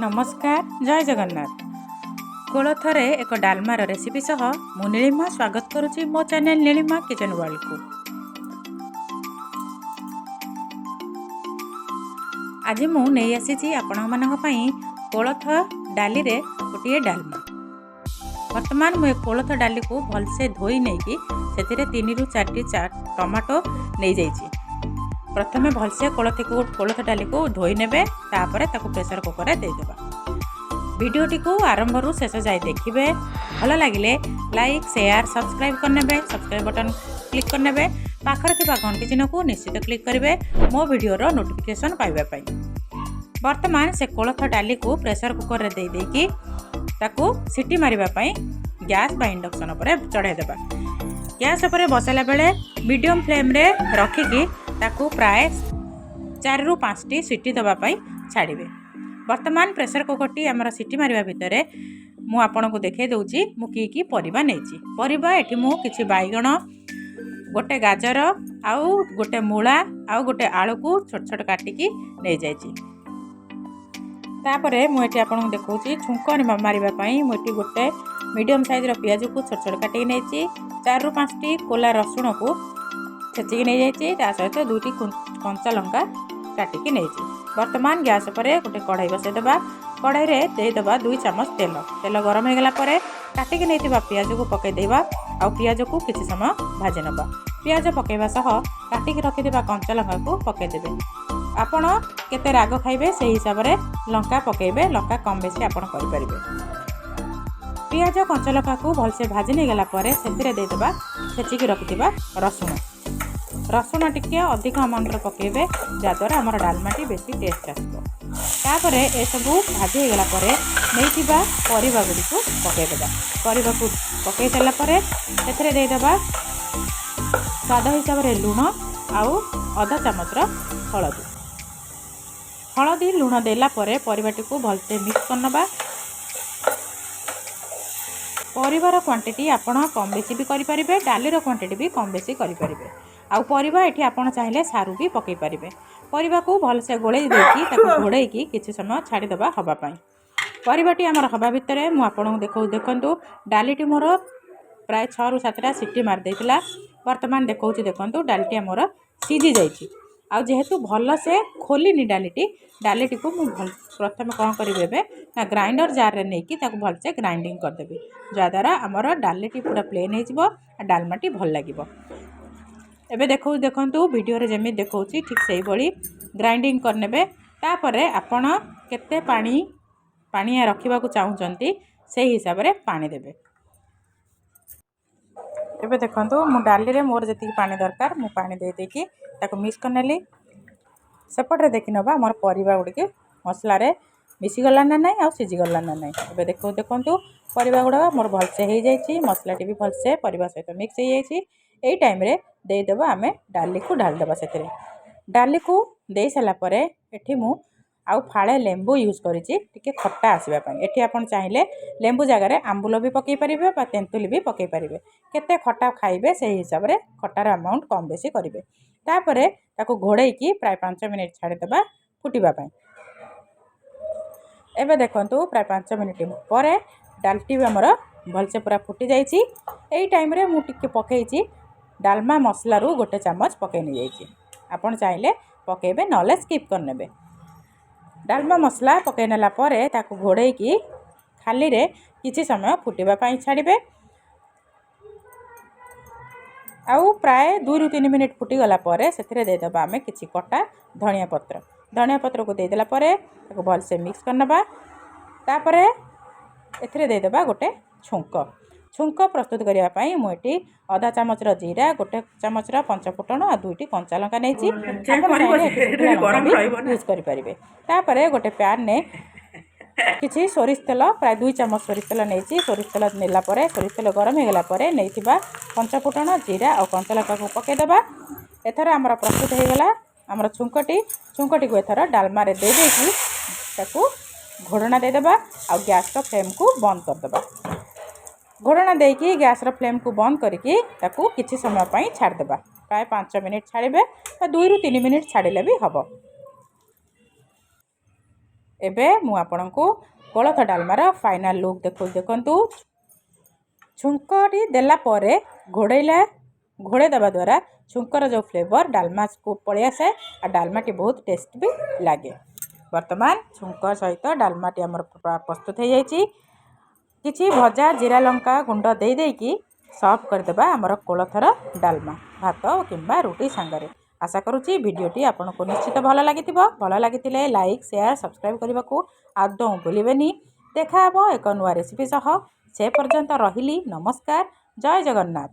ନମସ୍କାର, ଜୟ ଜଗନ୍ନାଥ। କୋଳଥରେ ଏକ ଡାଲମାର ରେସିପି ସହ ମୁଁ ନୀଳିମା ସ୍ୱାଗତ କରୁଛି ମୋ ଚ୍ୟାନେଲ୍ ନୀଳିମା କିଚେନ୍ ୱାର୍ଲଡ଼କୁ। ଆଜି ମୁଁ ନେଇ ଆସିଛି ଆପଣମାନଙ୍କ ପାଇଁ କୋଳଥ ଡାଲିରେ ଗୋଟିଏ ଡାଲମା। ବର୍ତ୍ତମାନ ମୁଁ ଏ କୋଳଥ ଡାଲିକୁ ଭଲସେ ଧୋଇ ନେଇକି ସେଥିରେ 3ରୁ 4ଟି ଟମାଟୋ ନେଇଯାଇଛି। ପ୍ରଥମେ ଭଲସେ କୋଳଥ ଡାଲିକୁ ଧୋଇ ନେବେ, ତାପରେ ତାକୁ ପ୍ରେସର କୁକରରେ ଦେଇଦେବା। ଭିଡ଼ିଓଟିକୁ ଆରମ୍ଭରୁ ଶେଷ ଯାଏ ଦେଖିବେ। ଭଲ ଲାଗିଲେ ଲାଇକ୍, ସେୟାର, ସବସ୍କ୍ରାଇବ୍ କରିନେବେ। ସବସ୍କ୍ରାଇବ୍ ବଟନ୍ କ୍ଲିକ୍ କରିନେବେ। ପାଖରେ ଥିବା ଘଣ୍ଟି ଚିହ୍ନକୁ ନିଶ୍ଚିତ କ୍ଲିକ୍ କରିବେ ମୋ ଭିଡ଼ିଓର ନୋଟିଫିକେସନ୍ ପାଇବା ପାଇଁ। ବର୍ତ୍ତମାନ ସେ କୋଳଥ ଡାଲିକୁ ପ୍ରେସର କୁକରରେ ଦେଇ ଦେଇକି ତାକୁ ସିଟି ମାରିବା ପାଇଁ ଗ୍ୟାସ୍ ବା ଇଣ୍ଡକ୍ସନ୍ ଉପରେ ଚଢ଼ାଇ ଦେବା। ଗ୍ୟାସ୍ ଉପରେ ବସାଇଲା ବେଳେ ମିଡ଼ିୟମ୍ ଫ୍ଲେମ୍ରେ ରଖିକି ତାକୁ ପ୍ରାୟ 4ରୁ 5ଟି ସିଟି ଦେବା ପାଇଁ ଛାଡ଼ିବେ। ବର୍ତ୍ତମାନ ପ୍ରେସର କୁକରଟି ଆମର ସିଟି ମାରିବା ଭିତରେ ମୁଁ ଆପଣଙ୍କୁ ଦେଖାଇ ଦେଉଛି ମୁଁ କି କି ପରିବା ନେଇଛି। ପରିବା ଏଠି ମୁଁ କିଛି ବାଇଗଣ, ଗୋଟେ ଗାଜର ଆଉ ଗୋଟେ ମୂଳା ଆଉ ଗୋଟେ ଆଳୁକୁ ଛୋଟ ଛୋଟ କାଟିକି ନେଇଯାଇଛି। ତାପରେ ମୁଁ ଏଠି ଆପଣଙ୍କୁ ଦେଖାଉଛି, ଛୁଙ୍କ ମାରିବା ପାଇଁ ମୁଁ ଏଠି ଗୋଟେ ମିଡ଼ିୟମ୍ ସାଇଜ୍ର ପିଆଜକୁ ଛୋଟ ଛୋଟ କାଟିକି ନେଇଛି। 4ରୁ 5ଟି କୋଲା ରସୁଣକୁ ଛେଚିକି ନେଇଯାଇଛି। ତା ସହିତ ଦୁଇଟି କଞ୍ଚା ଲଙ୍କା କାଟିକି ନେଇଛି। ବର୍ତ୍ତମାନ ଗ୍ୟାସ୍ ଉପରେ ଗୋଟେ କଢ଼େଇ ବସାଇଦେବା। କଢ଼େଇରେ ଦେଇଦେବା 2 ଚାମଚ ତେଲ। ତେଲ ଗରମ ହେଇଗଲା ପରେ କାଟିକି ନେଇଥିବା ପିଆଜକୁ ପକାଇ ଦେବା ଆଉ ପିଆଜକୁ କିଛି ସମୟ ଭାଜି ନେବା। ପିଆଜ ପକାଇବା ସହ କାଟିକି ରଖିଥିବା କଞ୍ଚା ଲଙ୍କାକୁ ପକାଇଦେବେ। ଆପଣ କେତେ ରାଗ ଖାଇବେ, ସେଇ ହିସାବରେ ଲଙ୍କା ପକାଇବେ। ଲଙ୍କା କମ୍ ବେଶୀ ଆପଣ କରିପାରିବେ। ପିଆଜ କଞ୍ଚା ଲଙ୍କାକୁ ଭଲସେ ଭାଜି ନେଇଗଲା ପରେ ସେଥିରେ ଦେଇଦେବା ଛେଚିକି ରଖିଥିବା ରସୁଣ। ରସୁଣ ଟିକେ ଅଧିକ ଆମାଉଣ୍ଟରେ ପକାଇବେ, ଯାହାଦ୍ୱାରା ଆମର ଡାଲମାଟି ବେଶୀ ଟେଷ୍ଟ ଆସିବ। ତାପରେ ଏସବୁ ଭାଜି ହେଇଗଲା ପରେ ନେଇଥିବା ପରିବା ଗୁଡ଼ିକୁ ପକାଇଦେବା। ପରିବାକୁ ପକାଇ ସାରିଲା ପରେ ସେଥିରେ ଦେଇଦେବା ସ୍ୱାଦ ହିସାବରେ ଲୁଣ ଆଉ ଅଧା ଚାମଚର ହଳଦୀ। ହଳଦୀ ଲୁଣ ଦେଲା ପରେ ପରିବାଟିକୁ ଭଲସେ ମିକ୍ସ କରିନେବା। ପରିବାର କ୍ୱାଣ୍ଟିଟି ଆପଣ କମ୍ ବେଶୀ ବି କରିପାରିବେ, ଡାଲିର କ୍ୱାଣ୍ଟିଟି ବି କମ୍ ବେଶୀ କରିପାରିବେ। ଆଉ ପରିବା ଏଠି ଆପଣ ଚାହିଁଲେ ସାରୁ ବି ପକାଇ ପାରିବେ। ପରିବାକୁ ଭଲସେ ଗୋଳେଇ ଦେଇକି ତାକୁ ଘୋଡ଼େଇକି କିଛି ସମୟ ଛାଡ଼ିଦେବା ହେବା ପାଇଁ। ପରିବାଟି ଆମର ହେବା ଭିତରେ ମୁଁ ଆପଣଙ୍କୁ ଦେଖାଉ, ଦେଖନ୍ତୁ, ଡାଲିଟି ମୋର ପ୍ରାୟ 6ରୁ 7ଟା ସିଟି ମାରି ଦେଇଥିଲା। ବର୍ତ୍ତମାନ ଦେଖାଉଛି, ଦେଖନ୍ତୁ, ଡାଲିଟି ଆମର ସିଝି ଯାଇଛି। ଆଉ ଯେହେତୁ ଭଲସେ ଖୋଲିନି ଡାଲିଟି, ଡାଲିଟିକୁ ମୁଁ ଭଲ ପ୍ରଥମେ କ'ଣ କରିବି ଏବେ ନା ଗ୍ରାଇଣ୍ଡର ଜାର୍ରେ ନେଇକି ତାକୁ ଭଲସେ ଗ୍ରାଇଣ୍ଡିଙ୍ଗ କରିଦେବି, ଯାହାଦ୍ୱାରା ଆମର ଡାଲିଟି ପୁରା ପ୍ଲେନ୍ ହେଇଯିବ ଆଉ ଡାଲମାଟି ଭଲ ଲାଗିବ। ଏବେ ଦେଖନ୍ତୁ, ଭିଡ଼ିଓରେ ଯେମିତି ଦେଖାଉଛି ଠିକ୍ ସେଇଭଳି ଗ୍ରାଇଣ୍ଡିଙ୍ଗ କରିନେବେ। ତାପରେ ଆପଣ କେତେ ପାଣି ପାଣିଆ ରଖିବାକୁ ଚାହୁଁଛନ୍ତି, ସେଇ ହିସାବରେ ପାଣି ଦେବେ। ଏବେ ଦେଖନ୍ତୁ, ମୁଁ ଡାଲିରେ ମୋର ଯେତିକି ପାଣି ଦରକାର ମୁଁ ପାଣି ଦେଇ ଦେଇକି ତାକୁ ମିକ୍ସ କରିନେଲି। ସେପଟରେ ଦେଖିନେବା ଆମର ପରିବା ଗୁଡ଼ିକ ମସଲାରେ ମିଶିଗଲା ନା ନାହିଁ ଆଉ ସିଝିଗଲା ନା ନାହିଁ। ଏବେ ଦେଖନ୍ତୁ, ପରିବା ଗୁଡ଼ାକ ମୋର ଭଲସେ ହେଇଯାଇଛି। ମସଲାଟି ବି ଭଲସେ ପରିବା ସହିତ ମିକ୍ସ ହେଇଯାଇଛି। ଏଇ ଟାଇମ୍ରେ ଦେଇଦେବା ଆମେ ଡାଲିକୁ, ଢାଳିଦେବା ସେଥିରେ। ଡାଲିକୁ ଦେଇ ସାରିଲା ପରେ ଏଠି ମୁଁ ଆଉ ଫାଳେ ଲେମ୍ବୁ ୟୁଜ୍ କରିଛି ଟିକେ ଖଟା ଆସିବା ପାଇଁ। ଏଠି ଆପଣ ଚାହିଁଲେ ଲେମ୍ବୁ ଜାଗାରେ ଆମ୍ବୁଲ ବି ପକାଇ ପାରିବେ ବା ତେନ୍ତୁଲି ବି ପକାଇ ପାରିବେ। କେତେ ଖଟା ଖାଇବେ, ସେଇ ହିସାବରେ ଖଟାର ଆମାଉଣ୍ଟ କମ୍ ବେଶୀ କରିବେ। ତାପରେ ତାକୁ ଘୋଡ଼େଇକି ପ୍ରାୟ 5 ମିନିଟ୍ ଛାଡ଼ିଦେବା ଫୁଟିବା ପାଇଁ। ଏବେ ଦେଖନ୍ତୁ, ପ୍ରାୟ 5 ମିନିଟ୍ ପରେ ଡାଲିଟି ବି ଆମର ଭଲସେ ପୁରା ଫୁଟି ଯାଇଛି। ଏଇ ଟାଇମ୍ରେ ମୁଁ ଟିକେ ପକାଇଛି ଡାଲମା ମସଲାରୁ ଗୋଟେ ଚାମଚ ପକାଇ ନେଇଯାଇଛି। ଆପଣ ଚାହିଁଲେ ପକାଇବେ, ନହେଲେ ସ୍କିପ୍ କରିନେବେ। ଡାଲମା ମସଲା ପକାଇ ନେଲା ପରେ ତାକୁ ଘୋଡ଼େଇକି ଖାଲିରେ କିଛି ସମୟ ଫୁଟିବା ପାଇଁ ଛାଡ଼ିବେ। ଆଉ ପ୍ରାୟ 2ରୁ 3 ମିନିଟ୍ ଫୁଟିଗଲା ପରେ ସେଥିରେ ଦେଇଦେବା ଆମେ କିଛି କଟା ଧନିଆ ପତ୍ର। ଧନିଆ ପତ୍ରକୁ ଦେଇଦେଲା ପରେ ତାକୁ ଭଲସେ ମିକ୍ସ କରିନେବା। ତାପରେ ଏଥିରେ ଦେଇଦେବା ଗୋଟେ ଛୁଙ୍କ। ଛୁଙ୍କ ପ୍ରସ୍ତୁତ କରିବା ପାଇଁ ମୁଁ ଏଠି ଅଧା ଚାମଚର ଜିରା, ଗୋଟେ ଚାମଚର ପଞ୍ଚଫୁଟଣ ଆଉ ଦୁଇଟି କଞ୍ଚା ଲଙ୍କା ନେଇଛି। ଆପଣ ଚାହିଁଲେ ଏଠି ଶୁଖିଲା ଲଙ୍କା ବି ୟୁଜ୍ କରିପାରିବେ। ତାପରେ ଗୋଟେ ପ୍ୟାନ୍ରେ କିଛି ସୋରିଷ ତେଲ, ପ୍ରାୟ 2 ଚାମଚ ସୋରିଷ ତେଲ ନେଇଛି। ସୋରିଷ ତେଲ ନେଲା ପରେ, ସୋରିଷ ତେଲ ଗରମ ହେଇଗଲା ପରେ ନେଇଥିବା ପଞ୍ଚଫୁଟଣ, ଜିରା ଆଉ କଞ୍ଚା ଲଙ୍କାକୁ ପକାଇଦେବା। ଏଥର ଆମର ପ୍ରସ୍ତୁତ ହେଇଗଲା ଆମର ଛୁଙ୍କଟି। ଛୁଙ୍କଟିକୁ ଏଥର ଡାଲମାରେ ଦେଇଦେଇକି ତାକୁ ଘୋଡ଼ଣା ଦେଇଦେବା ଆଉ ଗ୍ୟାସ୍ର ଫ୍ଲେମ୍କୁ ବନ୍ଦ କରିଦେବା। ଘୋଡ଼ଣା ଦେଇକି ଗ୍ୟାସ୍ର ଫ୍ଲେମ୍କୁ ବନ୍ଦ କରିକି ତାକୁ କିଛି ସମୟ ପାଇଁ ଛାଡ଼ିଦେବା। ପ୍ରାୟ 5 ମିନିଟ୍ ଛାଡ଼ିବେ ବା 2ରୁ 3 ମିନିଟ୍ ଛାଡ଼ିଲେ ବି ହେବ। ଏବେ ମୁଁ ଆପଣଙ୍କୁ କୋଳଥ ଡାଲମାର ଫାଇନାଲ୍ ଲୁକ୍ ଦେଖାଉଛି, ଦେଖନ୍ତୁ। ଛୁଙ୍କଟି ଦେଲା ପରେ ଘୋଡ଼େଇ ଦେବା ଦ୍ୱାରା ଛୁଙ୍କର ଯେଉଁ ଫ୍ଲେଭର୍ ଡାଲମାକୁ ପଳେଇ ଆସେ ଆଉ ଡାଲମାଟି ବହୁତ ଟେଷ୍ଟ ବି ଲାଗେ। ବର୍ତ୍ତମାନ ଛୁଙ୍କ ସହିତ ଡାଲମାଟି ଆମର ପ୍ରସ୍ତୁତ ହେଇଯାଇଛି। କିଛି ଭଜା ଜିରା ଲଙ୍କା ଗୁଣ୍ଡ ଦେଇ ଦେଇକି ସର୍ଭ କରିଦେବା ଆମର କୋଳଥର ଡାଲମା ଭାତ କିମ୍ବା ରୁଟି ସାଙ୍ଗରେ। ଆଶା କରୁଛି ଭିଡ଼ିଓଟି ଆପଣଙ୍କୁ ନିଶ୍ଚିତ ଭଲ ଲାଗିଥିବ। ଭଲ ଲାଗିଥିଲେ ଲାଇକ୍, ସେୟାର, ସବସ୍କ୍ରାଇବ୍ କରିବାକୁ ଆଦୌ ଭୁଲିବେନି। ଦେଖା ହେବ ଏକ ନୂଆ ରେସିପି ସହ। ସେ ପର୍ଯ୍ୟନ୍ତ ରହିଲି, ନମସ୍କାର, ଜୟ ଜଗନ୍ନାଥ।